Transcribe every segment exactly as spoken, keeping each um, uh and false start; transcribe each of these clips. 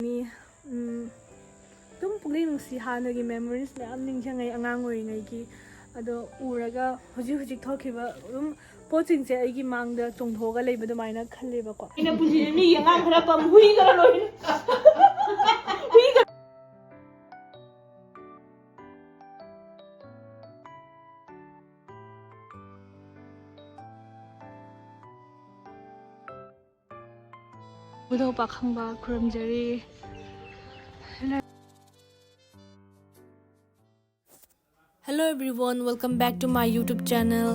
ꯎꯝ, ꯑꯗꯨꯝ ꯄꯨꯛꯅꯤꯡ ꯅꯨꯡꯁꯤ, ꯍꯥꯟꯅꯒꯤ memories ꯃꯌꯥꯝ ꯅꯤꯡꯁꯤꯡꯉꯩ ꯑꯉꯥꯡ ꯑꯣꯏꯔꯤꯉꯩꯒꯤ꯫ ꯑꯗꯣ ꯎꯔꯒ ꯍꯧꯖꯤꯛ ꯍꯧꯖꯤꯛ ꯊꯣꯛꯈꯤꯕ ꯑꯗꯨꯝ ꯄꯣꯠꯁꯤꯡꯁꯦ ꯑꯩꯒꯤ ꯃꯥꯡꯗ ꯆꯣꯡꯊꯣꯛꯑꯒ ꯂꯩꯕ ꯑꯗꯨꯃꯥꯏꯅ ꯈꯜꯂꯦꯕꯀꯣ꯫ ꯑꯩꯅ ꯄꯨꯟꯁꯤꯗ ꯃꯤꯒꯤ ꯑꯉꯥꯡ ꯈꯔ ꯄꯝ ꯍꯨꯏ ꯈꯔ ꯂꯣꯏ꯫ ꯍꯨꯏ ꯈꯔ ꯕꯨꯙꯧ ꯄꯥꯈꯪꯕ ꯈꯨꯔꯨꯝꯖꯔꯤ꯫ Hello everyone, welcome back to my YouTube channel.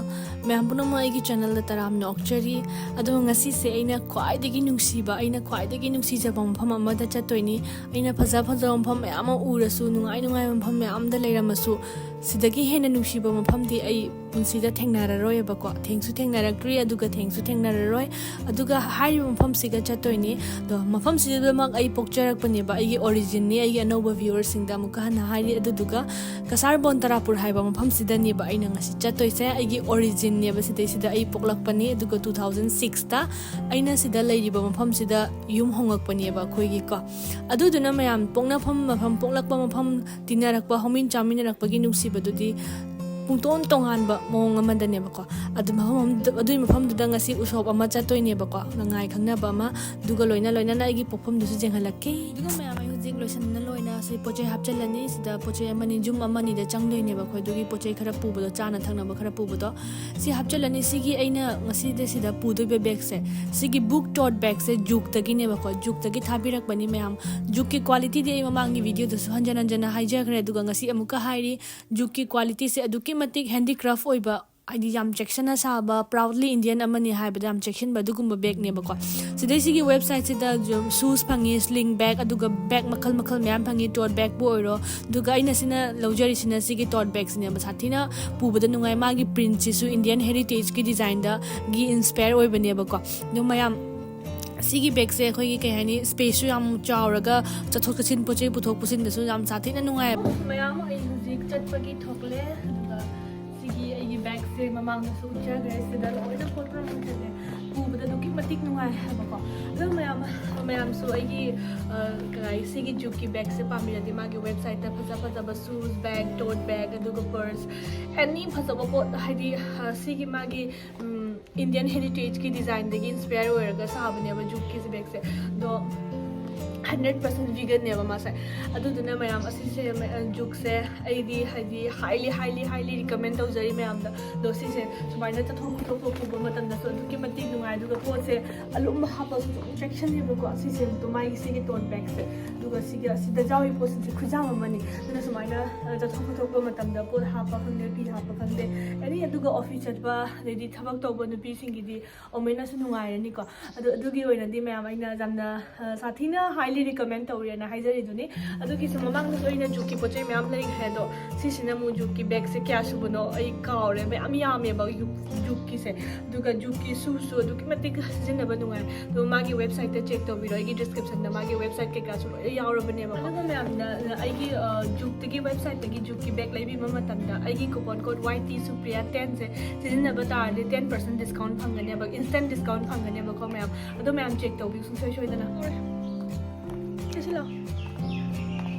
ꯃꯌꯥꯝ ꯄꯨꯝꯅꯃꯛ ꯑꯩꯒꯤ channelꯗ ꯇꯔꯥꯝꯅ ꯑꯣꯛꯆꯔꯤ꯫ ꯑꯗꯣ ꯉꯁꯤꯁꯦ ꯑꯩꯅ ꯈ꯭ꯋꯥꯏꯗꯒꯤ ꯅꯨꯡꯁꯤꯕ, ꯑꯩꯅ ꯈ꯭ꯋꯥꯏꯗꯒꯤ ꯅꯨꯡꯁꯤꯖꯕ ꯃꯐꯝ ꯑꯃꯗ ꯆꯠꯇꯣꯏꯅꯤ꯫ ꯑꯩꯅ ꯐꯖ ꯐꯖꯕ ꯃꯐꯝ ꯃꯌꯥꯝ ꯑꯃ ꯎꯔꯁꯨ, ꯅꯨꯡꯉꯥꯏ ꯅꯨꯡꯉꯥꯏꯕ ꯃꯐꯝ ꯃꯌꯥꯝꯗ ꯂꯩꯔꯝꯃꯁꯨ, ꯁꯤꯗꯒꯤ ꯍꯦꯟꯅ ꯅꯨꯡꯁꯤꯕ ꯃꯐꯝꯗꯤ ꯑꯩ ꯄꯨꯟꯁꯤꯗ ꯊꯦꯡꯅꯔꯔꯣꯏꯕꯀꯣ꯫ ꯊꯦꯡꯁꯨ ꯊꯦꯡꯅꯔꯛꯇ꯭ꯔꯤ, ꯑꯗꯨꯒ ꯊꯦꯡꯁꯨ ꯊꯦꯡꯅꯔꯔꯣꯏ꯫ ꯑꯗꯨꯒ ꯍꯥꯏꯔꯤꯕ ꯃꯐꯝꯁꯤꯒ ꯆꯠꯇꯣꯏꯅꯤ꯫ ꯑꯗꯣ ꯃꯐꯝꯁꯤꯗꯃꯛ ꯑꯩ ꯄꯣꯛꯆꯔꯛꯄꯅꯦꯕ, ꯑꯩꯒꯤ originꯅꯤ꯫ ꯑꯩꯒꯤ ꯑꯅꯧꯕ viewerꯁꯤꯡꯗ ꯑꯃꯨꯛꯀ ꯍꯟꯅ ꯍꯥꯏꯔꯤ꯫ ꯑꯗꯨꯗꯨꯒ ꯀꯁꯥꯔ ꯕꯣꯟ ꯇꯔꯥꯄꯨꯔ ꯍꯥꯏꯕ ꯃꯐꯝꯁꯤꯗꯅꯦꯕ ꯑꯩꯅ ꯉꯁꯤ ꯆꯠꯇꯣꯏꯁꯦ꯫ ꯑꯩꯒꯤ originꯅꯦꯕ, ꯁꯤꯗꯩꯁꯤꯗ ꯑꯩ ꯄꯣꯛꯂꯛꯄꯅꯤ꯫ ꯑꯗꯨꯒ two thousand sixꯇ ꯑꯩꯅ ꯁꯤꯗ ꯂꯩꯔꯤꯕ ꯃꯐꯝꯁꯤꯗ ꯌꯨꯝ ꯍꯣꯡꯉꯛꯄꯅꯦꯕ ꯑꯩꯈꯣꯏꯒꯤꯀꯣ꯫ ꯑꯗꯨꯗꯨꯅ ꯃꯌꯥꯝ ꯄꯣꯛꯅꯐꯝ ꯃꯐꯝ, ꯄꯣꯛꯂꯛꯄ ꯃꯐꯝ, ꯇꯤꯟꯅꯔꯛꯄ, ꯍꯧꯃꯤꯟ ꯆꯥꯃꯤꯟꯅꯔꯛꯄꯒꯤ ꯅꯨꯡꯁꯤꯕꯗꯨꯗꯤ ꯄꯨꯡꯇꯣꯟ ꯇꯣꯉꯥꯟꯕ ꯃꯑꯣꯡ ꯑꯃꯗꯅꯦꯕꯀꯣ꯫ ꯑꯗꯨ ꯃꯐꯝ ꯑꯃꯗ, ꯑꯗꯨꯒꯤ ꯃꯐꯝꯗꯨꯗ ꯉꯁꯤ ꯎꯁꯣꯞ ꯑꯃ ꯆꯠꯇꯣꯏꯅꯦꯕꯀꯣ, ꯃꯉꯥꯏ ꯈꯪꯅꯕ ꯑꯃ, ꯑꯗꯨꯒ ꯂꯣꯏꯅ ꯂꯣꯏꯅꯅ ꯑꯩꯒꯤ ꯄꯣꯛꯐꯝꯗꯨꯁꯨ ꯌꯦꯡꯍꯜꯂꯛꯀꯦ꯫ ꯑꯗꯨꯒ ꯃꯌꯥꯝ, ꯑꯩ ꯍꯧꯖꯤꯛ ꯂꯣꯏꯁꯤꯟꯅ ꯂꯣꯏꯅ ꯁꯤ ꯄꯣꯠ ꯆꯩ ꯍꯥꯞꯆꯤꯜꯂꯅꯤ꯫ ꯁꯤꯗ ꯄꯣꯠ ꯆꯩ ꯑꯃꯅꯤ, ꯌꯨꯝ ꯑꯃꯅꯤꯗ ꯆꯪꯗꯣꯏꯅꯦꯕ ꯑꯩꯈꯣꯏ꯫ ꯑꯗꯨꯒꯤ ꯄꯣꯠ ꯆꯩ ꯈꯔ ꯄꯨꯕꯗꯣ, ꯆꯥꯅ ꯊꯛꯅꯕ ꯈꯔ ꯄꯨꯕꯗꯣ, ꯁꯤ ꯍꯥꯞꯆꯤꯜꯂꯅꯤ꯫ ꯁꯤꯒꯤ ꯑꯩꯅ ꯉꯁꯤꯗ ꯁꯤꯗ ꯄꯨꯗꯣꯏꯕ bagꯁꯦ, ꯁꯤꯒꯤ book tote bagꯁꯦ Jukeꯇꯒꯤꯅꯦꯕꯀꯣ꯫ Jukeꯇꯒꯤ ꯊꯥꯕꯤꯔꯛꯄꯅꯤ ꯃꯌꯥꯝ꯫ Jukeꯀꯤ qualityꯗꯤ ꯑꯩ ꯃꯃꯥꯡꯒꯤ videoꯗꯁꯨ ꯍꯟꯖꯟ ꯍꯟꯖꯟꯅ ꯍꯥꯏꯖꯈ꯭ꯔꯦ, ꯑꯗꯨꯒ ꯉꯁꯤ ꯑꯃꯨꯛꯀ ꯍꯥꯏꯔꯤ꯫ Jukeꯀꯤ qualityꯁꯦ ꯑꯗꯨꯛꯀꯤ ꯃꯇꯤꯛ handicraft ꯑꯣꯏꯕ, ꯍꯥꯏꯗꯤ ꯌꯥꯝ ꯆꯦꯛꯁꯤꯟꯅ ꯁꯥꯕ, proudly Indian ꯑꯃꯅꯤ ꯍꯥꯏꯕꯗ ꯌꯥꯝ ꯆꯦꯛꯁꯤꯟꯕ ꯑꯗꯨꯒꯨꯝꯕ bagꯅꯦꯕꯀꯣ꯫ ꯁꯤꯗꯩ ꯁꯤꯒꯤ websiteꯁꯤꯗ ꯖꯨ-, shoes ꯐꯪꯉꯤ, sling bag, ꯑꯗꯨꯒ bag ꯃꯈꯜ ꯃꯈꯜ ꯃꯌꯥꯝ ꯐꯪꯉꯤ, tote bagꯄꯨ ꯑꯣꯏꯔꯣ꯫ ꯑꯗꯨꯒ ꯑꯩꯅ ꯁꯤꯅ ꯂꯧꯖꯔꯤꯁꯤꯅ ꯁꯤꯒꯤ tote bagꯁꯤꯅꯦꯕ꯫ ꯁꯥꯊꯤꯅ ꯄꯨꯕꯗ ꯅꯨꯡꯉꯥꯏ꯫ ꯃꯥꯒꯤ printꯁꯤꯁꯨ Indian heritageꯀꯤ designꯗꯒꯤ inspire ꯑꯣꯏꯕꯅꯦꯕꯀꯣ꯫ ꯑꯗꯨ ꯃꯌꯥꯝ, ꯁꯤꯒꯤ bagꯁꯦ ꯑꯩꯈꯣꯏꯒꯤ, ꯀꯩ ꯍꯥꯏꯅꯤ, spaceꯁꯨ ꯌꯥꯝ ꯆꯥꯎꯔꯒ ꯆꯠꯊꯣꯛ ꯆꯠꯁꯤꯟ, ꯄꯣꯠ ꯆꯩ ꯄꯨꯊꯣꯛ ꯄꯨꯁꯤꯟꯗꯁꯨ ꯌꯥꯝ ꯁꯥꯊꯤꯅ ꯅꯨꯡꯉꯥꯏꯕ꯫ ꯃꯌꯥꯝ, ꯑꯩ ꯍꯧꯖꯤꯛ ꯆꯠꯄꯒꯤ ꯊꯣꯛꯂꯦ꯫ ꯑꯗꯨꯒ ꯁꯤꯒꯤ ꯑꯩꯒꯤ bagꯁꯦ ꯃꯃꯥꯡꯗꯁꯨ ꯎꯠꯆꯈ꯭ꯔꯦ꯫ ꯁꯤꯗ ꯂꯣꯏꯅ ꯄꯣꯠ ꯄꯨꯝꯅꯃꯛ ꯆꯠꯂꯦ꯫ ꯄꯨ-, ꯎꯕꯗ ꯑꯗꯨꯛꯀꯤ ꯃꯇꯤꯛ ꯅꯨꯡꯉꯥꯏ ꯍꯥꯏꯕꯀꯣ꯫ ꯑꯗꯣ ꯃꯌꯥꯝ, ꯃꯌꯥꯝꯁꯨ ꯑꯩꯒꯤ, ꯑ, ꯀꯩ ꯍꯥꯏ, ꯁꯤꯒꯤ ꯖꯨꯛꯀꯤ ꯕꯦꯒꯁꯦ ꯄꯥꯝꯕꯤꯔꯗꯤ ꯃꯥꯒꯤ ꯋꯦꯕꯁꯥꯏꯠꯇ ꯐꯖ ꯐꯖꯕ ꯁꯨꯁ, ꯕꯦꯒ, ꯇꯣꯠ ꯕꯦꯒ, ꯑꯗꯨꯒ ꯄꯔꯁ, ꯑꯦꯅꯤ ꯐꯖꯕ ꯄꯣꯠ, ꯍꯥꯏꯗꯤ, ꯑ, ꯁꯤꯒꯤ ꯃꯥꯒꯤ, ꯎꯝ, ꯏꯟꯗꯤꯌꯟ ꯍꯦꯔꯤꯇꯦꯖꯀꯤ ꯗꯤꯖꯥꯏꯟꯗꯒꯤ ꯏꯟꯁꯄꯌꯔ ꯑꯣꯏꯔꯒ ꯁꯥꯕꯅꯦꯕ ꯖꯨꯛꯀꯤꯁꯦ ꯕꯦꯒꯁꯦ꯫ ꯑꯗꯣ ꯍꯟꯗ꯭ꯔꯦꯠ ꯄꯥꯔꯁꯦꯟ ꯚꯤꯒꯟꯅꯦꯕ ꯃꯥꯁꯦ꯫ ꯑꯗꯨꯗꯨꯅ ꯃꯌꯥꯝ ꯑꯁꯤꯁꯦ, ꯃ-, ꯑ, ꯖꯨꯛꯁꯦ ꯑꯩꯗꯤ ꯍꯥꯏꯗꯤ highly, highly, highly recommend ꯇꯧꯖꯔꯤ ꯃꯌꯥꯝꯗ꯫ ꯑꯗꯣ ꯁꯤꯁꯦ ꯁꯨꯃꯥꯏꯅ ꯆꯠꯊꯣꯛ ꯈꯣꯠꯇꯣꯛꯄ ꯃꯇꯝꯗꯁꯨ ꯑꯗꯨꯛꯀꯤ ꯃꯇꯤꯛ ꯅꯨꯡꯉꯥꯏ꯫ ꯑꯗꯨꯒ ꯄꯣꯠꯁꯦ ꯑꯂꯨꯝꯕ ꯍꯥꯞꯄꯁꯨ ꯑꯗꯨꯝ ꯆꯦꯛꯁꯤꯜꯂꯦꯕꯀꯣ꯫ ꯁꯤꯁꯦ ꯑꯗꯨꯝ ꯃꯥꯒꯤ ꯁꯤꯒꯤ ꯇꯣꯠ ꯕꯦꯒꯁꯦ꯫ ꯑꯗꯨꯒ ꯁꯤꯒꯤ ꯑꯁꯤꯗ ꯌꯥꯎꯔꯤ ꯄꯣꯠꯁꯤꯡꯁꯦ ꯈꯨꯌꯥꯝ ꯑꯃꯅꯤ꯫ ꯑꯗꯨꯅ ꯁꯨꯃꯥꯏꯅ, ꯑ, ꯆꯠꯊꯣꯛ ꯈꯣꯠꯇꯣꯛꯄ ꯃꯇꯝꯗ ꯄꯣꯠ ꯍꯥꯞꯄ ꯈꯪꯗꯦ, ꯐꯤ ꯍꯥꯞꯄ ꯈꯪꯗꯦ, ꯑꯦꯅꯤ, ꯑꯗꯨꯒ ꯑꯣꯐꯤꯁ ꯆꯠꯄ, ꯑꯗꯩꯗꯤ ꯊꯕꯛ ꯇꯧꯕ ꯅꯨꯄꯤꯁꯤꯡꯒꯤꯗꯤ ꯑꯃꯨꯛ ꯍꯦꯟꯅꯁꯨ ꯅꯨꯡꯉꯥꯏꯔꯅꯤꯀꯣ꯫ ꯑꯗꯨ, ꯑꯗꯨꯒꯤ ꯑꯣꯏꯅꯗꯤ ꯃꯌꯥꯝ ꯑꯩꯅ ꯌꯥꯝꯅ, ꯑ, ꯁꯥꯊꯤꯅ highly recommend ꯇꯧꯔꯦꯅ ꯍꯥꯏꯖꯔꯤꯗꯨꯅꯤ꯫ ꯑꯗꯨꯒꯤꯁꯨ ꯃꯃꯥꯡꯗꯁꯨ ꯑꯩꯅ ꯖꯨꯛꯀꯤ ꯄꯣꯠ ꯆꯩ ꯃꯌꯥꯝ ꯂꯩꯈ꯭ꯔꯦ, ꯑꯗꯣ ꯁꯤꯁꯤꯅ ꯑꯃꯨꯛ ꯖꯨꯛꯀꯤ ꯕꯦꯒꯁꯦ ꯀꯌꯥ ꯁꯨꯕꯅꯣ ꯑꯩ ꯀꯥꯎꯔꯦ, ꯃꯌꯥꯝ ꯌꯥꯝꯃꯦꯕ ꯖꯨꯛ-, ꯖꯨꯛꯀꯤꯁꯦ꯫ ꯑꯗꯨꯒ ꯖꯨꯛꯀꯤ ꯁꯨꯁꯨ ꯑꯗꯨꯛꯀꯤ ꯃꯇꯤꯛ ꯁꯤꯖꯤꯟꯅꯕ ꯅꯨꯡꯉꯥꯏ꯫ ꯑꯗꯣ ꯃꯥꯒꯤ ꯋꯦꯕꯁꯥꯏꯠꯇ ꯆꯦꯛ ꯇꯧꯕꯤꯔꯣ, ꯑꯩꯒꯤ ꯗꯤꯁꯀ꯭ꯔꯤꯞꯁꯟꯗ ꯃꯥꯒꯤ ꯋꯦꯕꯁꯥꯏꯠ ꯀꯩꯀꯥꯁꯨ ꯂꯣꯏꯅ ꯌꯥꯎꯔꯕꯅꯦꯕ꯫ ꯑꯗꯨꯒ ꯃꯌꯥꯝꯅ, ꯑ, ꯑꯩꯒꯤ, ꯑ, ꯖꯨꯛꯇꯒꯤ ꯋꯦꯕꯁꯥꯏꯠꯇꯒꯤ ꯖꯨꯛꯀꯤ ꯕꯦꯒ ꯂꯩꯕꯤꯕ ꯃꯇꯝꯗ ꯑꯩꯒꯤ coupon code Y T Supriya ꯇꯦꯟꯁꯦ ꯁꯤꯖꯤꯟꯅꯕ ꯇꯥꯔꯗꯤ ꯇꯦꯟ ꯄꯥꯔꯁꯦꯟ ꯗꯤꯁꯀꯥꯎꯟ ꯐꯪꯒꯅꯦꯕ, ꯏꯟꯁꯇꯦꯟ ꯗꯤꯁꯀꯥꯎꯟ ꯐꯪꯒꯅꯦꯕꯀꯣ ꯃꯌꯥꯝ꯫ ꯑꯗꯣ ꯃꯌꯥꯝ ꯆꯦꯛ ꯇꯧꯕꯤꯌꯨ ꯁꯨꯡꯁꯣꯏ ꯁꯣꯏꯗꯅ꯫ ꯁꯤ ꯂꯥꯎ꯫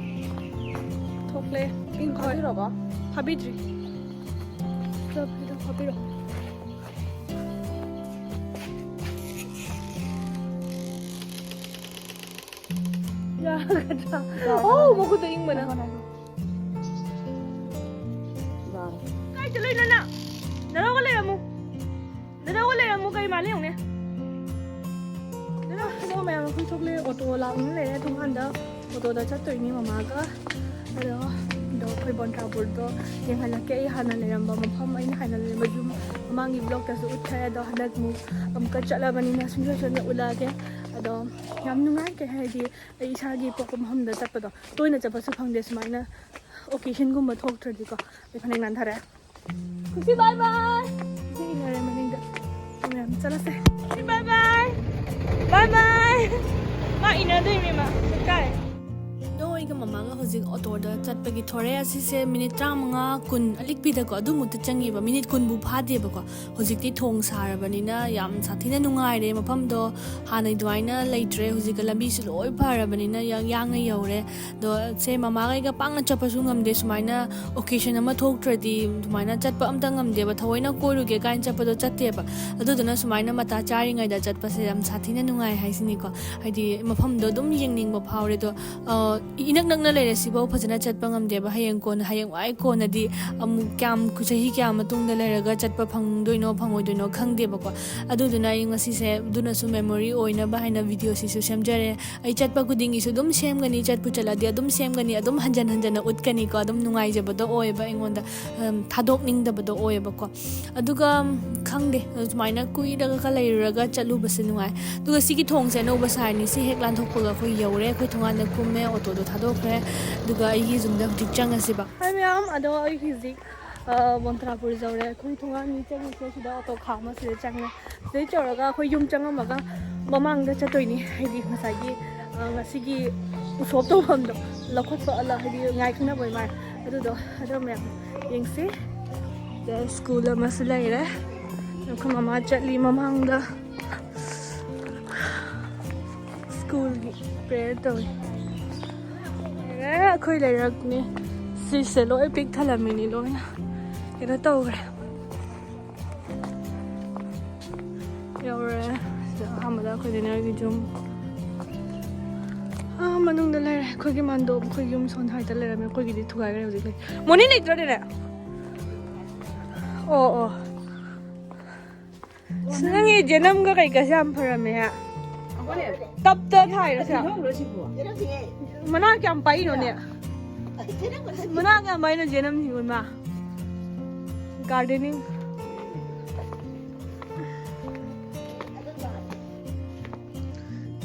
ꯊꯣꯛꯂꯦ꯫ ꯄꯤꯡ ꯍꯣꯏ꯫ ꯐꯥꯕꯤꯔꯕꯣ? ꯐꯥꯕꯤꯗ꯭ꯔꯤ꯫ ꯐꯥꯕꯤꯔꯣ, ꯐꯥꯕꯤꯔꯣ꯫ ꯌꯥꯒꯗ꯭ꯔꯥ? ꯌꯥꯒꯗ꯭ꯔꯥ? ꯑꯣ, ꯃꯈꯨꯠꯇ ꯏꯪꯕꯅ꯫ ꯉꯥꯏꯈꯣ, ꯉꯥꯏꯈꯣ꯫ ꯌꯥꯔꯦ꯫ ꯀꯥꯏ ꯆꯠꯂꯨꯏꯅꯣ ꯅꯪ? ꯅꯅꯥꯎꯒ ꯂꯩꯔꯝꯃꯨ꯫ ꯅꯅꯥꯎꯒ ꯂꯩꯔꯝꯃꯨ, ꯀꯩ ꯃꯥꯜꯂꯤ ꯌꯦꯡꯉꯨꯅꯦ꯫ ꯅꯅꯥꯎ, ꯍꯜꯂꯣ ꯃꯌꯥꯝ, ꯑꯩꯈꯣꯏ ꯊꯣꯛꯂꯛꯑꯦ꯫ ꯑꯣꯇꯣ ꯂꯥꯛꯅ ꯂꯩꯔꯦ ꯊꯣꯡꯒꯥꯟꯗ꯫ ꯑꯣꯇꯣꯗ ꯆꯠꯇꯣꯏꯅꯤ ꯃꯃꯥꯒ꯫ ꯑꯗꯣ, ꯑꯗꯣ ꯑꯩꯈꯣꯏ ꯕꯣꯟꯇ꯭ꯔꯥꯄꯨꯔꯗꯣ ꯌꯦꯡꯍꯜꯂꯛꯀꯦ꯫ ꯑꯩ ꯍꯥꯟꯅ ꯂꯩꯔꯝꯕ ꯃꯐꯝ, ꯑꯩꯅ ꯍꯥꯟꯅ ꯂꯩꯔꯝꯕ ꯌꯨꯝ ꯃꯃꯥꯡꯒꯤ ꯕ꯭ꯂꯣꯛꯇꯁꯨ ꯎꯠꯈ꯭ꯔꯦ꯫ ꯑꯗꯣ ꯍꯟꯗꯛ ꯑꯃꯨꯛ ꯑꯃꯨꯛꯀ ꯆꯠꯂꯕꯅꯤꯅ ꯁꯨꯡꯁꯣꯏ ꯁꯣꯏꯗꯅ ꯎꯠꯂꯛꯑꯒꯦ꯫ ꯑꯗꯣ ꯌꯥꯝ ꯅꯨꯡꯉꯥꯏ, ꯀꯩ ꯍꯥꯏꯗꯤ ꯑꯩ ꯏꯁꯥꯒꯤ ꯄꯣꯛꯄ ꯃꯐꯝꯗ ꯆꯠꯄꯗꯣ ꯇꯣꯏꯅ ꯆꯠꯄꯁꯨ ꯐꯪꯗꯦ ꯁꯨꯃꯥꯏꯅ꯫ ꯑꯣꯀꯦꯖꯟꯒꯨꯝꯕ ꯊꯣꯛꯇ꯭ꯔꯗꯤꯀꯣ꯫ ꯑꯩ ꯐꯅꯦꯛ ꯅꯥꯟꯊꯔꯦ꯫ ꯈꯨꯁꯤ, bye bye꯫ ꯈꯨꯁꯤ ꯏꯟꯅꯔꯦ ꯃꯅꯤꯡꯗ꯫ ꯃꯌꯥꯝ ꯆꯠꯂꯁꯦ꯫ ꯈꯨꯁꯤ, bye bye꯫ Bye bye꯫ ꯃꯥ ꯏꯟꯅꯗꯣꯏꯅꯦ ꯃꯥ꯫ ꯀꯥꯏ? ꯅꯣꯏꯒ ꯃꯥꯒ ꯍꯧꯖꯤꯛ ꯑꯣꯇꯣꯗ ꯆꯠꯄꯒꯤ ꯊꯣꯔꯦ꯫ ꯑꯁꯤꯁꯦ ꯃꯤꯅꯤꯠ ꯇꯔꯥꯃꯉꯥ, ꯀꯨꯟ, ꯑꯂꯤꯛꯄꯤꯗꯀꯣ, ꯑꯗꯨꯃꯨꯛꯇ ꯆꯪꯉꯤꯕ, ꯃꯤꯅꯤꯠ ꯀꯨꯟꯕꯨ ꯐꯥꯗꯦꯕꯀꯣ꯫ ꯍꯧꯖꯤꯛꯇꯤ ꯊꯣꯡ ꯁꯥꯔꯕꯅꯤꯅ ꯌꯥꯝ ꯁꯥꯊꯤꯅ ꯅꯨꯡꯉꯥꯏꯔꯦ ꯃꯐꯝꯗꯣ꯫ ꯍꯥꯟꯅ ꯑꯗꯨꯃꯥꯏꯅ ꯂꯩꯇ꯭ꯔꯦ꯫ ꯍꯧꯖꯤꯛꯀ ꯂꯝꯕꯤꯁꯨ ꯂꯣꯏ ꯐꯔꯕꯅꯤꯅ ꯌꯥꯡ-, ꯌꯥꯡꯅ ꯌꯧꯔꯦ꯫ ꯑꯗꯣ ꯁꯦ ꯃꯃꯥꯈꯩꯒ ꯄꯥꯛꯅ ꯆꯠꯄꯁꯨ ꯉꯝꯗꯦ꯫ ꯁꯨꯃꯥꯏꯅ occasion ꯑꯃ ꯊꯣꯛꯇ꯭ꯔꯗꯤ ꯁꯨꯃꯥꯏꯅ ꯆꯠꯄ ꯑꯝꯇ ꯉꯝꯗꯦꯕ꯫ ꯊꯑꯣꯏꯅ ꯀꯣꯏꯔꯨꯒꯦ ꯀꯥꯏꯅ ꯆꯠꯄꯗꯣ ꯆꯠꯇꯦꯕ꯫ ꯑꯗꯨꯗꯨꯅ ꯁꯨꯃꯥꯏꯅ ꯃꯇꯥ ꯆꯥꯔꯤꯉꯩꯗ ꯆꯠꯄꯁꯦ ꯌꯥꯝ ꯁꯥꯊꯤꯅ ꯅꯨꯡꯉꯥꯏ ꯍꯥꯏꯁꯤꯅꯤꯀꯣ꯫ ꯍꯥꯏꯗꯤ ꯃꯐꯝꯗꯣ ꯑꯗꯨꯝ ꯌꯦꯡꯅꯤꯡꯕ ꯐꯥꯎꯔꯦ꯫ ꯑꯗꯣ ꯑ, ꯏꯅꯛ ꯅꯛꯅ ꯂꯩꯔꯦ, ꯁꯤꯐꯥꯎ ꯐꯖꯅ ꯆꯠꯄ ꯉꯝꯗꯦꯕ꯫ ꯍꯌꯦꯡ ꯀꯣꯟꯅ, ꯍꯌꯦꯡꯋꯥꯏ ꯀꯣꯟꯅꯗꯤ ꯑꯃꯨꯛ ꯀꯌꯥꯝ, ꯆꯍꯤ ꯀꯌꯥ ꯃꯇꯨꯡꯗ ꯂꯩꯔꯒ ꯆꯠꯄ ꯐꯪꯗꯣꯏꯅꯣ ꯐꯪꯉꯣꯏꯗꯣꯏꯅꯣ ꯈꯪꯗꯦꯕꯀꯣ꯫ ꯑꯗꯨꯗꯨꯅ ꯑꯩ ꯉꯁꯤꯁꯦ ꯑꯗꯨꯅꯁꯨ memory ꯑꯣꯏꯅꯕ ꯍꯥꯏꯅ videoꯁꯤꯁꯨ ꯁꯦꯝꯖꯔꯦ꯫ ꯑꯩ ꯆꯠꯄ ꯈꯨꯗꯤꯡꯒꯤꯁꯨ ꯑꯗꯨꯝ ꯁꯦꯝꯒꯅꯤ, ꯆꯠꯄꯨ ꯆꯠꯂꯗꯤ ꯑꯗꯨꯝ ꯁꯦꯝꯒꯅꯤ, ꯑꯗꯨꯝ ꯍꯟꯖꯟ ꯍꯟꯖꯟꯅ ꯎꯠꯀꯅꯤꯀꯣ꯫ ꯑꯗꯨꯝ ꯅꯨꯡꯉꯥꯏꯖꯕꯗꯣ ꯑꯣꯏꯌꯦꯕ ꯑꯩꯉꯣꯟꯗ, ꯑꯝ, ꯊꯥꯗꯣꯛꯅꯤꯡꯗꯕꯗꯣ ꯑꯣꯏꯌꯦꯕꯀꯣ꯫ ꯑꯗꯨꯒ, ꯈꯪꯗꯦ, ꯁꯨꯃꯥꯏꯅ ꯀꯨꯏꯔꯒ ꯂꯩꯔꯨꯔꯒ ꯆꯠꯂꯨꯕꯁꯦ ꯅꯨꯡꯉꯥꯏ꯫ ꯑꯗꯨꯒ ꯁꯤꯒꯤ ꯊꯣꯡꯁꯦ ꯑꯅꯧꯕ ꯁꯥꯏꯅꯤ꯫ ꯁꯤ ꯍꯦꯛ ꯂꯥꯟꯊꯣꯛꯄꯒ ꯑꯩꯈꯣꯏ ꯌꯧꯔꯦ꯫ ꯑꯩꯈꯣꯏ ꯊꯣꯡꯒꯥꯟꯗ ꯀꯨꯝꯃꯦ, ꯑꯣꯇꯣꯗꯣ ꯊꯥꯗꯣꯛꯈ꯭ꯔꯦ꯫ ꯑꯗꯨꯒ ꯑꯩꯒꯤ ꯌꯨꯝꯗ ꯍꯧꯖꯤꯛ ꯆꯪꯉꯁꯤꯕ꯫ ꯍꯥꯏ ꯃꯌꯥꯝ, ꯑꯗꯣ ꯑꯩ ꯍꯧꯖꯤꯛ, ꯑ, ꯃꯣꯟꯇ꯭ꯔꯥꯄꯨꯔ ꯌꯧꯔꯦ꯫ ꯑꯩꯈꯣꯏ ꯊꯣꯡꯒꯥꯟ ꯃꯤ ꯆꯪꯉꯤꯁꯦ ꯁꯤꯗ ꯑꯣꯇꯣ ꯈꯥꯝꯃ ꯁꯤꯗ ꯆꯪꯉꯦ꯫ ꯁꯤꯗꯩ ꯇꯧꯔꯒ ꯑꯩꯈꯣꯏ ꯌꯨꯝ ꯆꯪꯉꯝꯃꯒ ꯃꯃꯥꯡꯗ ꯆꯠꯇꯣꯏꯅꯤ꯫ ꯍꯥꯏꯗꯤ ꯉꯁꯥꯏꯒꯤ, ꯑ, ꯉꯁꯤꯒꯤ ꯎꯁꯣꯞ ꯇꯧꯐꯝꯗꯣ ꯂꯧꯈꯠꯄ, ꯑꯂ-, ꯍꯥꯏꯗꯤ ꯉꯥꯏ ꯈꯪꯅꯕ ꯏꯃꯥꯏ꯫ ꯑꯗꯨꯗꯣ, ꯑꯗꯣ ꯃꯌꯥꯝ ꯌꯦꯡꯁꯤ꯫ ꯁꯤꯗ ꯁ꯭ꯀꯨꯜ ꯑꯃꯁꯨ ꯂꯩꯔꯦ꯫ ꯑꯩꯈꯣꯏ ꯃꯃꯥ ꯆꯠꯂꯤ ꯃꯃꯥꯡꯗ꯫ ꯁ꯭ꯀꯨꯜꯒꯤ prayer ꯇꯧꯏ꯫ ꯂꯩꯔꯦ, ꯑꯩꯈꯣꯏ ꯂꯩꯔꯛꯅꯤ꯫ ꯁꯤꯁꯦ ꯂꯣꯏ ꯄꯤꯛ ꯊꯜꯂꯝꯃꯤꯅꯤ, ꯂꯣꯏꯅ ꯀꯩꯅꯣ ꯇꯧꯈ꯭ꯔꯦ꯫ ꯌꯧꯔꯦ꯫ ꯁꯤꯗ ꯑꯍꯥꯟꯕꯗ ꯑꯩꯈꯣꯏ ꯅꯦꯅꯦ ꯍꯣꯏꯒꯤ ꯌꯨꯝ꯫ ꯑꯥ, ꯃꯅꯨꯡꯗ ꯂꯩꯔꯦ꯫ ꯑꯩꯈꯣꯏꯒꯤ ꯃꯥꯟꯗꯣꯞ, ꯑꯩꯈꯣꯏꯒꯤ ꯌꯨꯝ ꯁꯣꯝ ꯁꯥꯏꯗꯇ ꯂꯩꯔꯝꯃꯦ꯫ ꯑꯩꯈꯣꯏꯒꯤꯗꯤ ꯊꯨꯒꯥꯏꯈ꯭ꯔꯦ ꯍꯧꯖꯤꯛ ꯂꯩ꯫ ꯃꯣꯅꯤ ꯂꯩꯇ꯭ꯔꯣ, ꯅꯦꯅꯦ? ꯑꯣ, ꯑꯣ꯫ ꯑꯁ, ꯅꯪꯒꯤ ꯖꯦꯅꯝꯒ ꯀꯩꯀꯥꯁꯦ ꯌꯥꯝ ꯐꯔꯝꯃꯦ ꯍꯦ꯫ ꯇꯞꯇ ꯊꯥꯏꯔꯣ ꯁꯦ? ꯃꯅꯥ ꯀꯌꯥꯝ ꯄꯥꯏꯅꯣꯅꯦ? ꯃꯅꯥ ꯀꯌꯥꯝ ꯄꯥꯏꯅꯣ ꯖꯦꯅꯝꯁꯤꯕꯨ, ꯏꯃꯥ? Gardening꯫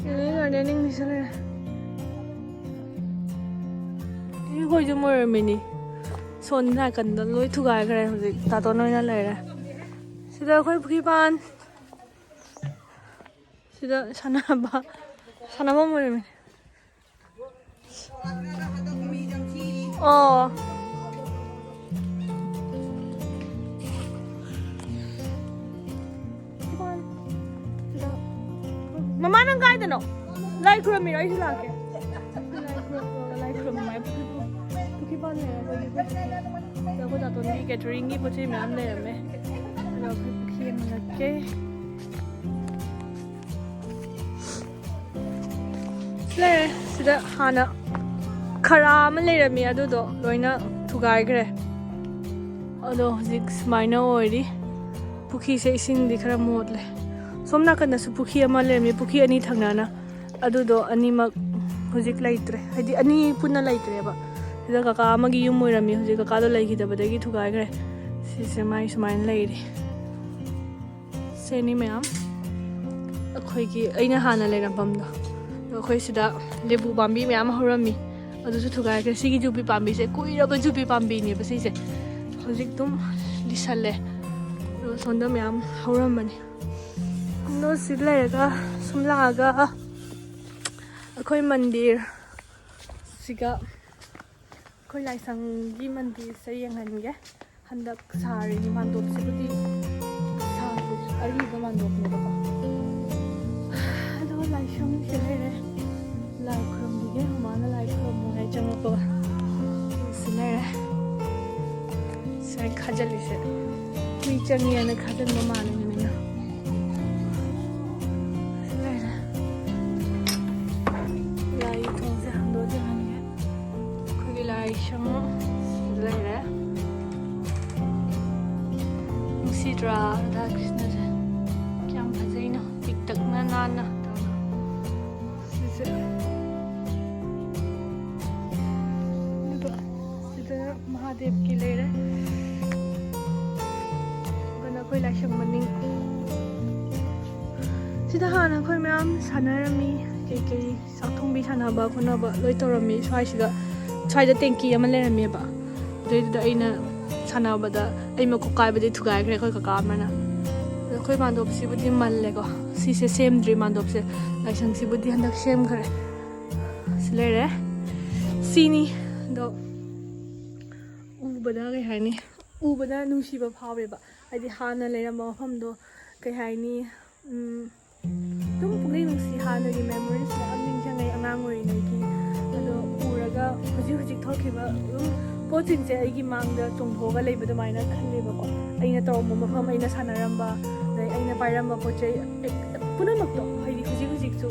ꯂꯤꯂꯤ gardeningꯗꯁꯨ ꯂꯩꯔꯦ꯫ ꯑꯩꯈꯣꯏꯁꯨ ꯃꯣꯏꯔꯝꯃꯤꯅꯤ꯫ ꯁꯣꯝ ꯅꯥꯀꯟꯗ ꯂꯣꯏ ꯊꯨꯒꯥꯏꯈ꯭ꯔꯦ ꯍꯧꯖꯤꯛ꯫ ꯇꯥꯇꯣꯟ ꯑꯣꯏꯅ ꯂꯩꯔꯦ꯫ ꯁꯤꯗ ꯑꯩꯈꯣꯏ ꯄꯨꯈ꯭ꯔꯤꯄꯥꯟ꯫ ꯁꯤꯗ ꯁꯥꯟꯅꯕ, ꯁꯥꯟꯅꯐꯝ ꯑꯣꯏꯔꯝꯃꯤꯅꯤ꯫ ꯑꯣ꯫ ꯃꯃꯥ, ꯅꯪ ꯀꯥꯏꯗꯅꯣ? ꯂꯥꯏ ꯈꯨꯔꯝꯃꯤꯔꯣ? ꯑꯩꯁꯨ ꯂꯥꯛꯀꯦ꯫ ꯂꯥꯏ ꯈꯨꯔꯝꯃꯒ, ꯂꯥꯏ ꯈꯨꯔꯝꯃꯤ ꯃꯥꯏ ꯄꯨꯈ꯭ꯔꯤ, ꯄꯨꯈ꯭ꯔꯤ ꯄꯥꯟ ꯂꯩꯔꯝꯃꯦ꯫ ꯑꯩꯈꯣꯏ ꯇꯥꯇꯣꯟꯒꯤ cateringꯒꯤ ꯄꯣꯠ ꯆꯩ ꯃꯌꯥꯝ ꯂꯩꯔꯝꯃꯦ꯫ ꯑꯗꯣ ꯑꯩꯈꯣꯏ ꯄꯨꯈ꯭ꯔꯤ ꯌꯦꯡꯍꯜꯂꯛꯀꯦ꯫ ꯂꯩꯔꯦ꯫ ꯁꯤꯗ ꯍꯥꯟꯅ ꯈꯔ ꯑꯃ ꯂꯩꯔꯝꯃꯤ, ꯑꯗꯨꯗꯣ ꯂꯣꯏꯅ ꯊꯨꯒꯥꯏꯈ꯭ꯔꯦ꯫ ꯑꯗꯣ ꯍꯧꯖꯤꯛ ꯁꯨꯃꯥꯏꯅ ꯑꯣꯏꯔꯤ꯫ ꯄꯨꯈ꯭ꯔꯤꯁꯦ ꯏꯁꯤꯡꯗꯤ ꯈꯔ ꯃꯣꯠꯂꯦ꯫ ꯁꯣꯝ ꯅꯥꯀꯟꯗꯁꯨ ꯄꯨꯈ꯭ꯔꯤ ꯑꯃ ꯂꯩꯔꯝꯃꯤ, ꯄꯨꯈ꯭ꯔꯤ ꯑꯅꯤ ꯊꯪꯅꯅ꯫ ꯑꯗꯨꯗꯣ ꯑꯅꯤꯃꯛ ꯍꯧꯖꯤꯛ ꯂꯩꯇ꯭ꯔꯦ, ꯍꯥꯏꯗꯤ ꯑꯅꯤ ꯄꯨꯟꯅ ꯂꯩꯇ꯭ꯔꯦꯕ꯫ ꯁꯤꯗ ꯀꯀꯥ ꯑꯃꯒꯤ ꯌꯨꯝ ꯑꯣꯏꯔꯝꯃꯤ, ꯍꯧꯖꯤꯛ ꯀꯀꯥꯗꯣ ꯂꯩꯈꯤꯗꯕꯗꯒꯤ ꯊꯨꯒꯥꯏꯈ꯭ꯔꯦ꯫ ꯁꯤꯁꯦ ꯃꯥꯏ ꯁꯨꯃꯥꯏꯅ ꯂꯩꯔꯤ꯫ ꯁꯦꯅꯤ ꯃꯌꯥꯝ꯫ ꯑꯩꯈꯣꯏꯒꯤ, ꯑꯩꯅ ꯍꯥꯟꯅ ꯂꯩꯔꯝꯐꯝꯗꯣ, ꯑꯗꯣ ꯑꯩꯈꯣꯏ ꯁꯤꯗ ꯂꯦꯕꯨ ꯄꯥꯝꯕꯤ ꯃꯌꯥꯝ ꯍꯧꯔꯝꯃꯤ, ꯑꯗꯨꯁꯨ ꯊꯨꯒꯥꯏꯈ꯭ꯔꯦ꯫ ꯁꯤꯒꯤ ꯌꯨꯕꯤ ꯄꯥꯝꯕꯤꯁꯦ ꯀꯨꯏꯔꯕ ꯌꯨꯕꯤ ꯄꯥꯝꯕꯤꯅꯦꯕ ꯁꯤꯁꯦ, ꯍꯧꯖꯤꯛ ꯑꯗꯨꯝ ꯂꯤꯁꯜꯂꯦ꯫ ꯑꯗꯣ ꯁꯣꯝꯗ ꯃꯌꯥꯝ ꯍꯧꯔꯝꯕꯅꯤ꯫ ꯑꯗꯣ ꯁꯤ ꯂꯩꯔꯒ ꯁꯨꯝ ꯂꯥꯛꯑꯒ ꯑꯩꯈꯣꯏ ꯃꯟꯗꯤꯔ ꯁꯤꯒ ꯑꯩꯈꯣꯏ ꯂꯥꯏꯁꯪꯒꯤ ꯃꯟꯗꯤꯔꯁꯦ ꯌꯦꯡꯍꯟꯒꯦ꯫ ꯍꯟꯗꯛ ꯁꯥꯔꯤꯅꯤ ꯃꯥꯟꯗꯣꯞꯁꯤꯕꯨꯗꯤ, ꯁꯥꯕ ꯑꯔꯤꯕ ꯃꯥꯟꯗꯣꯞꯅꯦꯕꯀꯣ꯫ ꯑꯗꯨꯒ ꯂꯥꯏꯁꯪꯁꯦ ꯂꯩꯔꯦ꯫ ꯂꯥꯏ ꯈꯨꯔꯨꯝꯕꯤꯒꯦ, ꯃꯃꯥꯅ ꯂꯥꯏ ꯈꯨꯔꯨꯝꯃꯣ ꯍꯥꯏ ꯆꯪꯉꯛꯄꯒ꯫ ꯁꯤ ꯂꯩꯔꯦ꯫ ꯁꯥꯏ ꯈꯥꯖꯤꯜꯂꯤꯁꯦ꯫ ꯃꯤ ꯆꯪꯉꯦꯅ ꯈꯥꯖꯤꯟꯕ ꯃꯥꯜꯂꯦ ꯃꯤꯅ꯫ ꯁꯤ ꯂꯩꯔꯦ꯫ ꯂꯥꯏ ꯊꯣꯡꯁꯦ ꯍꯥꯡꯗꯣꯛꯑ ꯌꯦꯡꯍꯟꯒꯦ꯫ ꯑꯩꯈꯣꯏꯒꯤ ꯂꯥꯏꯁꯪ ꯂꯩꯔꯦ꯫ ꯅꯨꯡꯁꯤꯗ꯭ꯔꯥ ꯔꯥꯙꯥ ꯀ꯭ꯔꯤꯁꯅꯁꯦ? ꯀꯌꯥꯝ ꯐꯖꯩꯅꯣ, ꯄꯤꯛꯇꯛꯅ ꯅꯥꯟꯅ ꯇꯧꯔꯒ꯫ ꯁꯤꯁꯦ꯫ ꯑꯗꯨꯒ ꯁꯤꯗ ꯃꯍꯥꯗꯦꯕꯀꯤ ꯂꯩꯔꯦ꯫ ꯑꯗꯨꯅ ꯑꯩꯈꯣꯏ ꯂꯥꯏꯁꯪ ꯃꯅꯤꯡ꯫ ꯁꯤꯗ ꯍꯥꯟꯅ ꯑꯩꯈꯣꯏ ꯃꯌꯥꯝ ꯁꯥꯟꯅꯔꯝꯃꯤ, ꯀꯩꯀꯩ ꯆꯥꯛ ꯊꯣꯡꯕꯤ ꯁꯥꯟꯅꯕ ꯈꯣꯠꯅꯕ ꯂꯣꯏ ꯇꯧꯔꯝꯃꯤ꯫ ꯁ꯭ꯋꯥꯏꯁꯤꯗ, ꯁ꯭ꯋꯥꯏꯗ ꯇꯦꯡꯀꯤ ꯑꯃ ꯂꯩꯔꯝꯃꯦꯕ, ꯑꯗꯨꯏꯗꯨꯗ ꯑꯩꯅ ꯁꯥꯟꯅꯕꯗ ꯑꯩ ꯃꯀꯣꯛ ꯀꯥꯏꯕꯗꯤ ꯊꯨꯒꯥꯏꯈ꯭ꯔꯦ ꯑꯩꯈꯣꯏ ꯀꯀꯥ ꯑꯃꯅ꯫ ꯑꯗꯣ ꯑꯩꯈꯣꯏ ꯃꯥꯟꯗꯣꯞꯁꯤꯕꯨꯗꯤ ꯃꯜꯂꯦꯀꯣ, ꯁꯤꯁꯦ ꯁꯦꯝꯗ꯭ꯔꯤ ꯃꯥꯟꯗꯣꯞꯁꯦ, ꯂꯥꯏꯁꯪꯁꯤꯕꯨꯗꯤ ꯍꯟꯗꯛ ꯁꯦꯝꯈ꯭ꯔꯦ꯫ ꯁꯤ ꯂꯩꯔꯦ꯫ ꯁꯤꯅꯤ꯫ ꯑꯗꯣ ꯎꯕꯗ ꯀꯩ ꯍꯥꯏꯅꯤ, ꯎꯕꯗ ꯅꯨꯡꯁꯤꯕ ꯐꯥꯎꯋꯦꯕ꯫ ꯍꯥꯏꯗꯤ ꯍꯥꯟꯅ ꯂꯩꯔꯝꯕ ꯃꯐꯝꯗꯣ, ꯀꯩ ꯍꯥꯏꯅꯤ, ꯎꯝ, ꯑꯗꯨꯝ ꯄꯨꯛꯅꯤꯡ ꯅꯨꯡꯁꯤ꯫ ꯍꯥꯟꯅꯒꯤ memories ꯃꯌꯥꯝ ꯅꯤꯡꯁꯤꯡꯉꯛꯑꯦ ꯑꯉꯥꯡ ꯑꯣꯏꯔꯤꯉꯩꯒꯤ꯫ ꯑꯗꯣ ꯎꯔꯒ ꯍꯧꯖꯤꯛ ꯍꯧꯖꯤꯛ ꯊꯣꯛꯈꯤꯕ ꯑꯗꯨꯝ ꯄꯣꯠꯁꯤꯡꯁꯦ ꯑꯩꯒꯤ ꯃꯥꯡꯗ ꯆꯣꯡꯊꯣꯛꯑꯒ ꯂꯩꯕ ꯑꯗꯨꯃꯥꯏꯅ ꯈꯜꯂꯦꯕꯀꯣ꯫ ꯑꯩꯅ ꯇꯧꯔꯝꯕ ꯃꯐꯝ, ꯑꯩꯅ ꯁꯥꯟꯅꯔꯝꯕ, ꯑꯗꯩ ꯑꯩꯅ ꯄꯥꯏꯔꯝꯕ ꯄꯣꯠ ꯆꯩ ꯄꯨꯝꯅꯃꯛꯇꯣ, ꯍꯥꯏꯗꯤ ꯍꯧꯖꯤꯛ ꯍꯧꯖꯤꯛꯁꯨ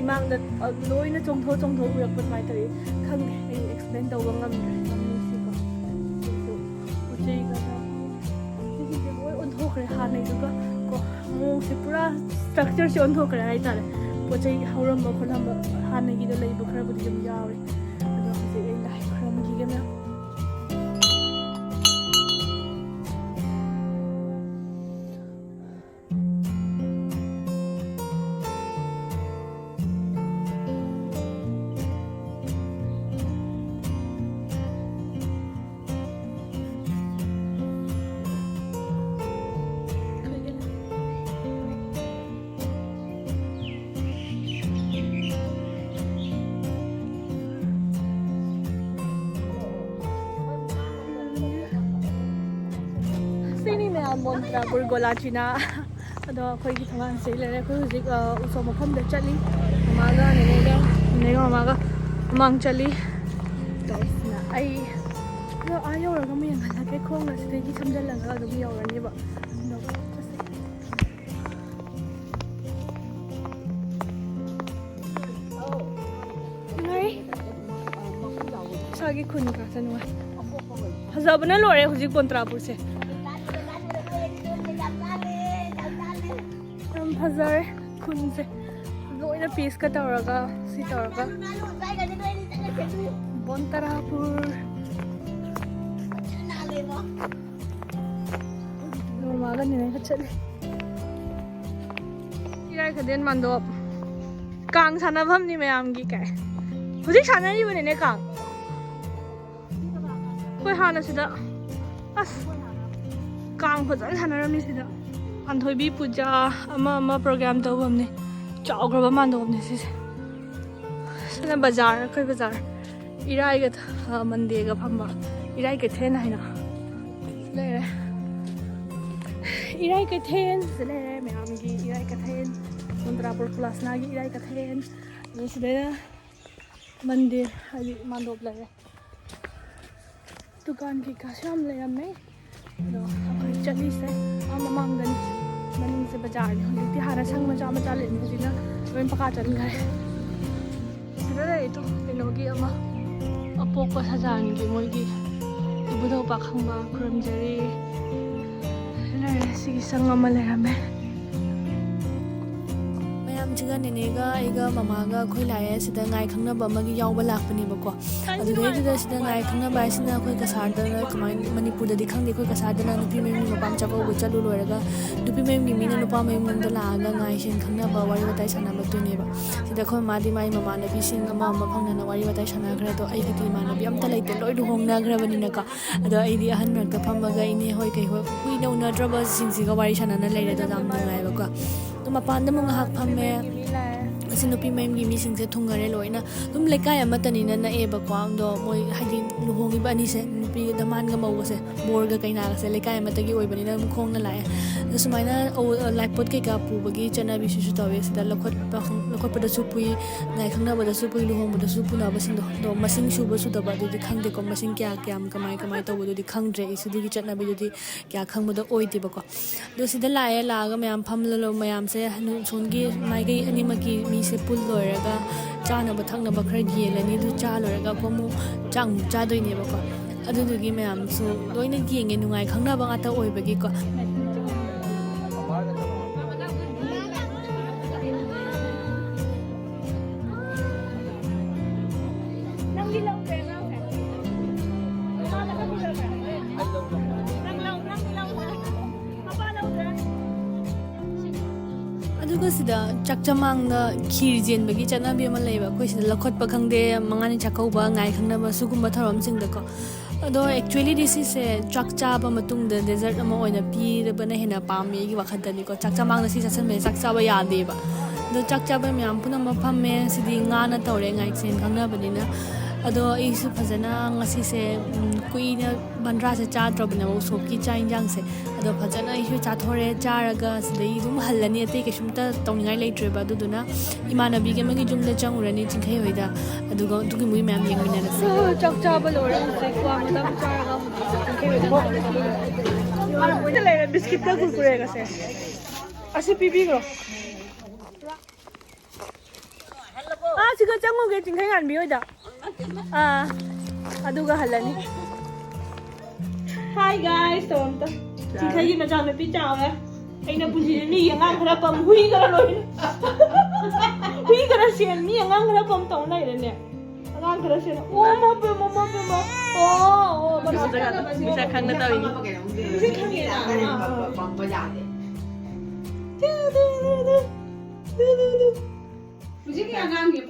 ꯏꯃꯥꯡꯗ, ꯑ, ꯂꯣꯏꯅ ꯆꯣꯡꯊꯣꯛ ꯆꯣꯡꯊꯣꯛ ꯎꯔꯛꯄ ꯑꯗꯨꯃꯥꯏꯅ ꯇꯧꯋꯤ꯫ ꯈꯪꯗꯦ, ꯑꯩ explain ꯇꯧꯕ ꯉꯝꯗ꯭ꯔꯦ꯫ ꯌꯥꯝ ꯅꯨꯡꯁꯤꯀꯣ꯫ ꯑꯗꯨ ꯎꯆꯩꯒ ꯁꯤꯁꯤꯡꯁꯦ ꯂꯣꯏ ꯑꯣꯟꯊꯣꯛꯈ꯭ꯔꯦ ꯍꯥꯟꯅꯩꯗꯨꯒ ꯀꯣ꯫ ꯃꯑꯣꯡꯁꯦ ꯄꯨꯔꯥ structure ꯁꯦ ꯑꯣꯟꯊꯣꯛꯈ꯭ꯔꯦ ꯍꯥꯏꯇꯥꯔꯦ꯫ ꯄꯣꯠ ꯆꯩ ꯍꯧꯔꯝꯕ ꯈꯣꯠꯂꯝꯕ ꯍꯥꯟꯅꯒꯤꯗ ꯂꯩꯕ ꯈꯔꯕꯨꯗꯤ ꯑꯗꯨꯝ ꯌꯥꯎꯔꯦ꯫ ꯑꯗꯣ ꯍꯧꯖꯤꯛ ꯑꯩ ꯂꯥꯏ ꯈꯨꯔꯨꯝꯈꯤꯒꯦ ꯃꯌꯥꯝ꯫ ꯁꯤꯅꯤ ꯃꯌꯥꯝ, ꯃꯣꯟꯇ꯭ꯔꯥꯄꯨꯔ ꯒꯣꯂꯥ ꯆꯤꯅꯥ꯫ ꯑꯗꯣ ꯑꯩꯈꯣꯏꯒꯤ ꯊꯣꯡꯒꯥꯟꯁꯦ ꯂꯩꯔꯦ꯫ ꯑꯩꯈꯣꯏ ꯍꯧꯖꯤꯛ, ꯑ, ꯎꯁꯣꯞ ꯃꯐꯝꯗ ꯆꯠꯂꯤ꯫ ꯃꯃꯥꯒ ꯅꯦꯅꯦꯒ, ꯅꯦꯅꯦꯒ ꯃꯃꯥꯒ ꯃꯃꯥꯡ ꯆꯠꯂꯤ꯫ ꯑꯗꯣ ꯑꯩ, ꯑꯗꯣ ꯑꯥ ꯌꯧꯔꯒ ꯑꯃꯨꯛ ꯌꯦꯡꯍꯜꯂꯛꯀꯦ꯫ ꯈꯣꯡꯅ ꯁꯤꯗꯒꯤ ꯁꯝꯖꯜꯂꯒ ꯑꯗꯨꯝ ꯌꯧꯔꯅꯦꯕ꯫ ꯑꯗꯣ ꯆꯠꯁꯦ꯫ ꯅꯨꯡꯉꯥꯏ꯫ ꯏꯁꯥꯒꯤ ꯈꯨꯟ ꯉꯥꯛꯇ ꯅꯨꯡꯉꯥꯏ꯫ ꯐꯖꯕꯅ ꯂꯣꯏꯔꯦ ꯍꯧꯖꯤꯛ ꯃꯣꯟꯇ꯭ꯔꯥꯄꯨꯔꯁꯦ꯫ ꯌꯥꯝ ꯐꯖꯔꯦ ꯈꯨꯟꯁꯦ꯫ ꯂꯣꯏꯅ piece ꯀ ꯇꯧꯔꯒ, ꯁꯤ ꯇꯧꯔꯒ꯫ ꯃꯣꯟꯇ꯭ꯔꯥꯄꯨꯔ꯫ ꯃꯃꯥꯒ ꯅꯦꯅꯦꯒ ꯆꯠꯂꯤ꯫ ꯏꯔꯥꯏ ꯈꯨꯗꯦꯟ ꯃꯥꯟꯗꯣꯞ꯫ ꯀꯥꯡ ꯁꯥꯟꯅꯐꯝꯅꯤ ꯃꯌꯥꯝꯒꯤ ꯀꯥꯏ꯫ ꯍꯧꯖꯤꯛ ꯁꯥꯟꯅꯔꯤꯕꯅꯤꯅꯦ ꯀꯥꯡ꯫ ꯑꯩꯈꯣꯏ ꯍꯥꯟꯅ ꯁꯤꯗ, ꯑꯁ, ꯀꯥꯡ ꯐꯖꯅ ꯁꯥꯟꯅꯔꯝꯃꯤ ꯁꯤꯗ꯫ ꯄꯥꯟꯊꯣꯏꯕꯤ ꯄꯨꯖꯥ, ꯑꯃ ꯑꯃ program ꯇꯧꯐꯝꯅꯤ꯫ ꯆꯥꯎꯈ꯭ꯔꯕ ꯃꯥꯟꯗꯣꯞꯅꯤ ꯁꯤꯁꯦ꯫ ꯁꯤꯅ ꯕꯖꯥꯔ, ꯑꯩꯈꯣꯏ ꯕꯖꯥꯔ꯫ ꯏꯔꯥꯏꯒ ꯊ-, ꯑ, ꯃꯟꯗꯦꯒ ꯐꯝꯕ꯫ ꯏꯔꯥꯏ ꯀꯩꯊꯦꯜ ꯍꯥꯏꯅ ꯂꯩꯔꯦ꯫ ꯏꯔꯥꯏ ꯀꯩꯊꯦꯜ ꯁꯤꯗ ꯂꯩꯔꯦ, ꯃꯌꯥꯝꯒꯤ ꯏꯔꯥꯏ ꯀꯩꯊꯦꯜ, ꯃꯟꯇ꯭ꯔꯥꯄꯨꯔ ꯄ꯭ꯂꯥꯁꯅꯥꯒꯤ ꯏꯔꯥꯏ ꯀꯩꯊꯦꯜ꯫ ꯑꯗꯨ ꯁꯤꯗꯩꯗ ꯃꯟꯗꯤꯔ ꯍꯥꯏꯗꯤ ꯃꯥꯟꯗꯣꯞ ꯂꯩꯔꯦ꯫ ꯗꯨꯀꯥꯟ ꯀꯩꯀꯥꯁꯨ ꯌꯥꯝ ꯂꯩꯔꯝꯃꯦ꯫ ꯑꯗꯣ ꯑꯩꯈꯣꯏ ꯆꯠꯂꯤꯁꯦ ꯑꯥ ꯃꯃꯥꯡꯗꯅꯤ꯫ ꯃꯅꯤꯡꯁꯦ ꯕꯖꯥꯔꯅꯤ꯫ ꯍꯧꯖꯤꯛꯇꯤ ꯍꯥꯟꯅ ꯁꯪ ꯃꯆꯥ ꯃꯆꯥ ꯂꯩꯔꯝꯃꯤ, ꯍꯧꯖꯤꯛꯅ ꯂꯣꯏ ꯄꯀꯥ ꯆꯟꯈ꯭ꯔꯦ꯫ ꯁꯤꯗ ꯂꯩꯔꯤꯗꯣ ꯀꯩꯅꯣꯒꯤ ꯑꯃ ꯑꯄꯣꯛꯄ ꯁꯖꯥꯟꯒꯤ ꯃꯣꯏꯒꯤ ꯏꯕꯨꯙꯧ ꯄꯥꯈꯪꯕ ꯈꯨꯔꯨꯝꯖꯔꯤ꯫ ꯁꯤꯗ ꯂꯩꯔꯦ, ꯁꯤꯒꯤ ꯁꯪ ꯑꯃ ꯂꯩꯔꯝꯃꯦ꯫ ꯃꯌꯥꯝꯁꯤꯒ ꯅꯦꯅꯦꯒ ꯑꯩꯒ ꯃꯃꯥꯒ ꯑꯩꯈꯣꯏ ꯂꯥꯛꯑꯦ꯫ ꯁꯤꯗ ꯉꯥꯏ ꯈꯪꯅꯕ ꯑꯃꯒꯤ ꯌꯥꯎꯕ ꯂꯥꯛꯄꯅꯦꯕꯀꯣ꯫ ꯑꯗꯨꯗꯩꯗꯨꯗ ꯁꯤꯗ ꯉꯥꯏ ꯈꯪꯅꯕ ꯍꯥꯏꯁꯤꯅ ꯑꯩꯈꯣꯏ ꯀꯁꯥꯔꯗ ꯀꯃꯥꯏꯅ, ꯃꯅꯤꯄꯨꯔꯗꯗꯤ ꯈꯪꯗꯦ, ꯑꯩꯈꯣꯏ ꯀꯁꯥꯔꯗꯅ ꯅꯨꯄꯤ ꯃꯌꯨꯝꯒꯤ ꯃꯄꯥꯝ ꯆꯥꯛꯀꯧꯕ ꯆꯠꯂꯨ ꯂꯣꯏꯔꯒ ꯅꯨꯄꯤ ꯃꯌꯨꯝꯒꯤ ꯃꯤꯅ ꯅꯨꯄꯥ ꯃꯌꯨꯝꯂꯣꯝꯗ ꯂꯥꯛꯑꯒ ꯉꯥꯏꯁꯦꯟ ꯈꯪꯅꯕ ꯋꯥꯔꯤ ꯋꯥꯇꯥꯏ ꯁꯥꯟꯅꯕꯗꯨꯅꯦꯕ꯫ ꯁꯤꯗ ꯑꯩꯈꯣꯏ ꯃꯥꯗꯤ ꯃꯥꯏ ꯃꯃꯥꯟꯅꯕꯤꯁꯤꯡ ꯑꯃ ꯑꯃ ꯐꯪꯅꯅ ꯋꯥꯔꯤ ꯋꯥꯇꯥꯏ ꯁꯥꯟꯅꯈ꯭ꯔꯦ꯫ ꯑꯗꯣ ꯑꯩꯒꯤꯗꯤ ꯏꯃꯥꯟꯅꯕꯤ ꯑꯝꯇ ꯂꯩꯇꯦ, ꯂꯣꯏ ꯂꯨꯍꯣꯡꯅꯈ꯭ꯔꯕꯅꯤꯅꯀꯣ꯫ ꯑꯗꯣ ꯑꯩꯗꯤ ꯑꯍꯟ ꯃꯔꯛꯇ ꯐꯝꯃꯒ ꯏꯅꯦ ꯍꯣꯏ ꯀꯩ ꯍꯣꯏ ꯀꯨꯏꯅ ꯎꯅꯗ꯭ꯔꯕꯁꯤꯡꯁꯤꯒ ꯋꯥꯔꯤ ꯁꯥꯟꯅꯅ ꯂꯩꯔꯦ꯫ ꯑꯗꯣ ꯌꯥꯝ ꯅꯨꯡꯉꯥꯏꯕꯀꯣ꯫ ꯑꯗꯣ ꯃꯄꯥꯟꯗ ꯑꯃꯨꯛ ꯉꯥꯏꯍꯥꯛ ꯐꯝꯃꯦ꯫ ꯑꯁꯤ ꯅꯨꯄꯤ ꯃꯌꯨꯝꯒꯤ ꯃꯤꯁꯤꯡꯁꯦ ꯊꯨꯡꯉꯔꯦ ꯂꯣꯏꯅ꯫ ꯑꯗꯨꯝ ꯂꯩꯀꯥꯏ ꯑꯃꯠꯇꯅꯤꯅ ꯅꯛꯑꯦꯕꯀꯣ꯫ ꯑꯗꯣ ꯃꯣꯏ ꯍꯥꯏꯗꯤ ꯂꯨꯍꯣꯡꯉꯤꯕ ꯑꯅꯤꯁꯦ, ꯅꯨꯄꯤ ꯗꯃꯥꯟꯒ ꯃꯧꯒꯁꯦ, ꯕꯣꯔꯒ ꯀꯩꯅꯥꯒꯁꯦ ꯂꯩꯀꯥꯏ ꯑꯃꯠꯇꯒꯤ ꯑꯣꯏꯕꯅꯤꯅ ꯑꯗꯨꯝ ꯈꯣꯡꯅ ꯂꯥꯛꯑꯦ꯫ ꯑꯗꯣ ꯁꯨꯃꯥꯏꯅ ꯑꯧ-, ꯂꯥꯏꯄꯣꯠ ꯀꯩꯀꯥ ꯄꯨꯕꯒꯤ ꯆꯠꯅꯕꯤꯁꯤꯁꯨ ꯇꯧꯋꯦ꯫ ꯁꯤꯗ ꯂꯧꯈꯠꯄ, ꯂꯧꯈꯠꯄꯗꯁꯨ ꯄꯨꯏ, ꯉꯥꯏ ꯈꯪꯅꯕꯗꯁꯨ ꯄꯨꯏ, ꯂꯨꯍꯣꯡꯕꯗꯁꯨ ꯄꯨꯅꯕꯁꯤꯡꯗꯣ꯫ ꯑꯗꯣ ꯃꯁꯤꯡ ꯁꯨꯕ ꯁꯨꯗꯕ ꯑꯗꯨꯗꯤ ꯈꯪꯗꯦꯀꯣ, ꯃꯁꯤꯡ ꯀꯌꯥ ꯀꯌꯥꯝ ꯀꯃꯥꯏ ꯀꯃꯥꯏ ꯇꯧꯕꯗꯨꯗꯤ ꯈꯪꯗ꯭ꯔꯦ ꯑꯩꯁꯨ, ꯑꯗꯨꯒꯤ ꯆꯠꯅꯕꯤꯗꯨꯗꯤ ꯀꯌꯥ ꯈꯪꯕꯗꯣ ꯑꯣꯏꯗꯦꯕꯀꯣ꯫ ꯑꯗꯣ ꯁꯤꯗ ꯂꯥꯛꯑꯦ, ꯂꯥꯛꯑꯒ ꯃꯌꯥꯝ ꯐꯝꯂ ꯂꯧ-, ꯃꯌꯥꯝꯁꯦ ꯅꯨ-, ꯁꯣꯝꯒꯤ ꯃꯥꯏꯀꯩ ꯑꯅꯤꯃꯛꯀꯤ ꯃꯤꯁꯦ ꯄꯨꯜ ꯂꯣꯏꯔꯒ ꯆꯥꯅꯕ ꯊꯛꯅꯕ ꯈꯔ ꯌꯦꯜꯂꯅꯤ꯫ ꯑꯗꯨ ꯆꯥ ꯂꯣꯏꯔꯒ ꯑꯩꯈꯣꯏ ꯑꯃꯨꯛ ꯆꯥꯛ ꯑꯃꯨꯛ ꯆꯥꯗꯣꯏꯅꯦꯕꯀꯣ꯫ ꯑꯗꯨꯗꯨꯒꯤ ꯃꯌꯥꯝꯁꯨ ꯂꯣꯏꯅ ꯌꯦꯡꯉꯦ, ꯅꯨꯡꯉꯥꯏ ꯈꯪꯅꯕ ꯉꯥꯛꯇ ꯑꯣꯏꯕꯒꯤꯀꯣ꯫ ꯅꯪꯗꯤ ꯂꯧꯗ꯭ꯔꯦ ꯑꯉꯥꯡꯁꯦ? ꯅꯪ ꯂꯧ-, ꯅꯪꯗꯤ ꯂꯧꯗ꯭ꯔꯦ? ꯃꯄꯥ ꯂꯧꯗ꯭ꯔꯦ? ꯑꯗꯨꯒ ꯁꯤꯗ ꯆꯥꯛ ꯆꯃꯥꯡꯗ ꯈꯤꯔ ꯆꯦꯟꯕꯒꯤ ꯆꯠꯅꯕꯤ ꯑꯃ ꯂꯩꯌꯦꯕ꯫ ꯑꯩꯈꯣꯏ ꯁꯤꯗ ꯂꯧꯈꯠꯄ ꯈꯪꯗꯦ, ꯃꯉꯥꯅꯤ ꯆꯥꯛꯀꯧꯕ, ꯉꯥꯏ ꯈꯪꯅꯕ, ꯁꯤꯒꯨꯝꯕ ꯊꯧꯔꯝꯁꯤꯡꯗꯀꯣ꯫ ꯑꯗꯣ actually ꯗꯤ ꯁꯤꯁꯦ ꯆꯥꯛ ꯆꯥꯕ ꯃꯇꯨꯡꯗ dessert ꯑꯃ ꯑꯣꯏꯅ ꯄꯤꯕꯅ ꯍꯦꯟꯅ ꯄꯥꯝꯃꯤ ꯑꯩꯒꯤ ꯋꯥꯈꯜꯗꯗꯤꯀꯣ꯫ ꯆꯥꯛ ꯆꯃꯥꯡꯗ ꯁꯤ ꯆꯥꯁꯟꯕꯁꯦ ꯆꯥꯛ ꯆꯥꯕ ꯌꯥꯗꯦꯕ꯫ ꯑꯗꯣ ꯆꯥꯛ ꯆꯥꯕ ꯃꯌꯥꯝ ꯄꯨꯝꯅꯃꯛ ꯐꯝꯃꯦ꯫ ꯁꯤꯗꯤ ꯉꯥꯅ ꯇꯧꯔꯦ, ꯉꯥꯏꯁꯦꯟ ꯈꯪꯅꯕꯅꯤꯅ꯫ ꯑꯗꯣ ꯑꯩꯁꯨ ꯐꯖꯅ ꯉꯁꯤꯁꯦ, ꯎꯝ, ꯀꯨꯏꯅ ꯕꯟꯗ꯭ꯔꯥꯁꯦ ꯆꯥꯗ꯭ꯔꯕꯅꯦꯕ, ꯎꯁꯣꯞꯀꯤ ꯆꯥꯛ ꯌꯦꯟꯁꯥꯡꯁꯦ꯫ ꯑꯗꯣ ꯐꯖꯅ ꯑꯩꯁꯨ ꯆꯥꯊꯣꯔꯦ꯫ ꯆꯥꯔꯒ ꯁꯤꯗꯩ ꯑꯗꯨꯝ ꯍꯜꯂꯅꯤ, ꯑꯇꯩ ꯀꯩꯁꯨꯝꯇ ꯇꯧꯅꯤꯡꯉꯥꯏ ꯂꯩꯇ꯭ꯔꯦꯕ꯫ ꯑꯗꯨꯗꯨꯅ ꯏꯃꯥꯟꯅꯕꯤꯒꯤ ꯑꯃꯒꯤ ꯌꯨꯝꯗ ꯆꯪꯉꯨꯔꯅꯤ, ꯆꯤꯡꯈꯩ ꯍꯣꯏꯗ꯫ ꯑꯗꯨꯒ ꯑꯗꯨꯒꯤ movie ꯃꯌꯥꯝ ꯌꯦꯡꯃꯤꯟꯅꯔꯁꯦ꯫ ꯆꯥꯛ ꯆꯥꯕ ꯂꯣꯏꯔꯦ ꯍꯧꯖꯤꯛ, ꯀ꯭ꯋꯥ ꯃꯇꯝ ꯆꯥꯔꯒ ꯍꯧꯖꯤꯛ ꯆꯤꯡꯈꯩ ꯍꯣꯏꯗ ꯍꯜꯂꯛꯑꯅꯤ꯫ ꯂꯩꯔꯦ ꯕꯤꯁꯀꯤꯠꯀ ꯀꯨꯔꯀꯨꯔꯦꯒꯁꯦ꯫ ꯑꯁꯤ ꯄꯤꯕꯤꯈ꯭ꯔꯣ꯫ ꯑꯥ, ꯁꯤꯒ ꯆꯪꯉꯨꯒꯦ, ꯆꯤꯡꯈꯩ ꯉꯥꯟꯕꯤ ꯍꯣꯏꯗ꯫ ꯑꯥ, ꯑꯗꯨꯒ ꯍꯜꯂꯅꯤ꯫ Hi guys, ꯇꯧ ꯑꯝꯇ꯫ ꯆꯤꯡꯈꯩꯒꯤ ꯃꯆꯥꯅꯨꯄꯤ ꯆꯥꯎꯔꯦ꯫ ꯑꯩꯅ ꯄꯨꯟꯁꯤꯗ ꯃꯤꯒꯤ ꯑꯉꯥꯡ ꯈꯔ ꯄꯝ, ꯍꯨꯏ ꯈꯔ ꯂꯣꯏ꯫ ꯍꯨꯏ ꯈꯔ ꯁꯦꯟ, ꯃꯤ ꯑꯉꯥꯡ ꯈꯔ ꯄꯝ ꯇꯧ ꯂꯩꯔꯦꯅꯦ꯫ ꯑꯉꯥꯡ ꯈꯔ ꯁꯦꯟ꯫ ꯑꯣ, ꯃꯥ ꯄꯦꯝꯃ, ꯃꯥ ꯄꯦꯝꯃ꯫ ꯑꯣ, ꯑꯣ, ꯃꯥ ꯄꯦꯝꯃ꯫ ꯃꯤꯁꯛ ꯈꯪꯅ ꯇꯧꯔꯤꯅꯤ꯫ ꯃꯤꯁꯛ ꯈꯪꯉꯦꯅ꯫ ꯑꯥ, ꯑꯥ꯫ ꯇꯨ, ꯇꯨ, ꯇꯨ, ꯇꯨ꯫ ꯇꯨ, ꯇꯨ, ꯇꯨ꯫ ꯍꯧꯖꯤꯛꯀꯤ ꯑꯉꯥꯡꯁꯦ